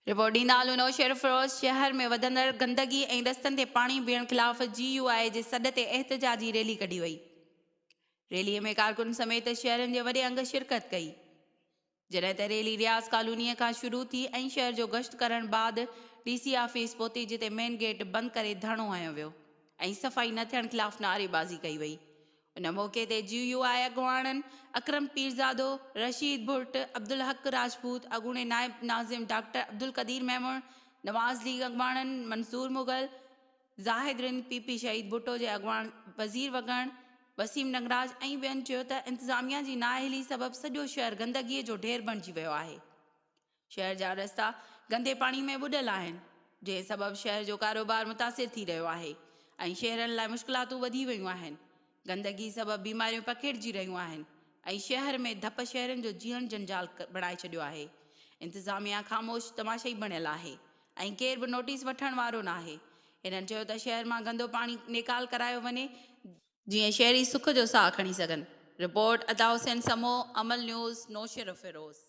Report ڏيندا هلون نوشهروفيروز شهر ۾ وڌندڙ گندگي ۽ رستن تي پاڻي بيهڻ خلاف جي يو آء جي سڏ تي احتجاجي ريلي ڪڍي وئي. ريلي ۾ ڪارڪن سميت شهرين جي وڏي انگ شرڪت ڪئي. جڏهن ته ريلي رياض ڪالوني کان شروع ٿي ۽ شهر جو گشت ڪرڻ بعد ڊي سي آفيس پهتي جتي مين گيٽ بند ڪري ڌرڻو هنيو ويو ۽ صفائي نه ٿيڻ خلاف نعريبازي ڪئي وئي. ان موقعي تي جي يو آء اڳواڻن اڪرم پيرزادو، رشيد ڀرٽ، عبدالحق راجپوت، اڳوڻي نائب ناظم ڊاڪٽر عبدالقدير ميمڻ، نواز ليگ اڳواڻن منظور مغل، زاهد رند، پي پي شهيد ڀٽو جي اڳواڻ وزير وڳڻ، وسيم ننگراج ۽ ٻين چيو ته انتظاميا جي نااهلي سبب سڄو شهر گندگي جو ڍير بڻجي ويو آهي. شهر جا رستا گندي پاڻي ۾ ٻڏل آهن، جنهن سبب شهر جو ڪاروبار متاثر ٿي رهيو آهي ۽ شهرين لاء مشڪلاتون وڌي ويون آهن. گندگي سبب بيماريون پکيڙجي رهيون آهن ۽ شهر ۾ ڌپ شهرين جو جيئڻ جنجال بڻائي ڇڏيو آهي. انتظاميا خاموش تماشائي بڻيل آهي ۽ ڪير به نوٽيس وٺڻ وارو ناهي. هنن چيو ته شهر مان گندو پاڻي نيڪال ڪرايو وڃي، جيئن شهري سک جو ساهه کڻي سگهن. رپورٽ، عطا حسين سمو، امل نيوز، نوشهروفيروز.